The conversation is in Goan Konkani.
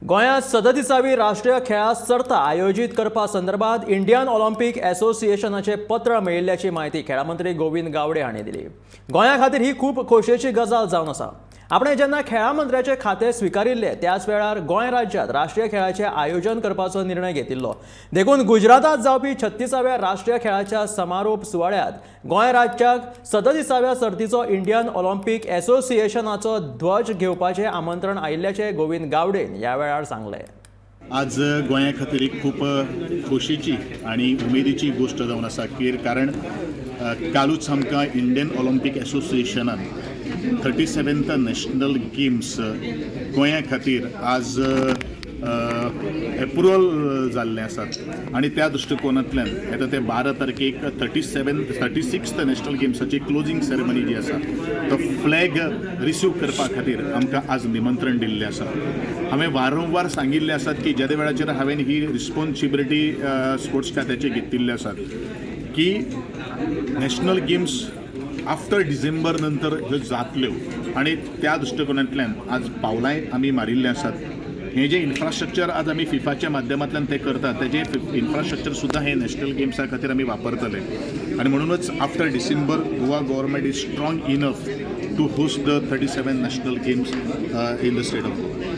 गोंयांत 37वी राष्ट्रीय खेळां सर्त आयोजीत करपा संदर्भात इंडियन ऑलिम्पिक असोसिएशनाचे पत्र मेळिल्ल्याची म्हायती खेळां मंत्री गोविंद गावडे हांणी दिली. गोंया खातीर ही खूब खोशयेची गजाल जावन आसा. आपणे जेन्ना खेळां मंत्र्याचे खातें स्विकारिल्लें, त्याच वेळार गोंय राज्यांत राष्ट्रीय खेळाचें आयोजन करपाचो निर्णय घेतिल्लो. देखून गुजरातांत जावपी 36व्या राष्ट्रीय खेळाच्या समारोप सुवाळ्यांत गोंय राज्याक 37व्या सर्तीचो इंडियन ऑलिम्पिक असोसिएशनाचो ध्वज घेवपाचें आमंत्रण आयिल्ल्याचें गोविंद गावडेन ह्या वेळार सांगलें. आज गोंया खातीर एक खूब खोशयेची आनी उमेदीची गोश्ट जावन आसा की कारण कालूच आमकां इंडियन ऑलिम्पीक एसोसिएशनान 37th national games गोंया खातीर आज एप्रुवल जाल्लें आसात आनी त्या दृश्टिकोनांतल्यान येता ते 12 तारखेक 36th national गेम्साची क्लोजींग सेरेमनी जी आसा, तो फ्लॅग रिसीव करपा खातीर आमकां आज निमंत्रण दिल्लें आसा. हांवें वारंवार सांगिल्लें आसात की जेदे वेळाचेर हांवें ही रिस्पॉन्सिबिलिटी स्पोर्ट्स खात्याची घेतिल्ली आसात की नॅशनल गेम्स आफ्टर डिसेंबर नंतर ह्यो जातल्यो आनी त्या दृश्टिकोनांतल्यान आज पावलांय आमी मारिल्लीं आसात. हें जें इन्फ्रास्ट्रक्चर आज आमी फिफाच्या माध्यमांतल्यान तें करतात, तेजें इन्फ्रास्ट्रक्चर सुद्दां हें नॅशनल गेम्सा खातीर आमी वापरतले आनी म्हणूनच after December Goa government is strong enough to host the 37 national games in the state of Goa.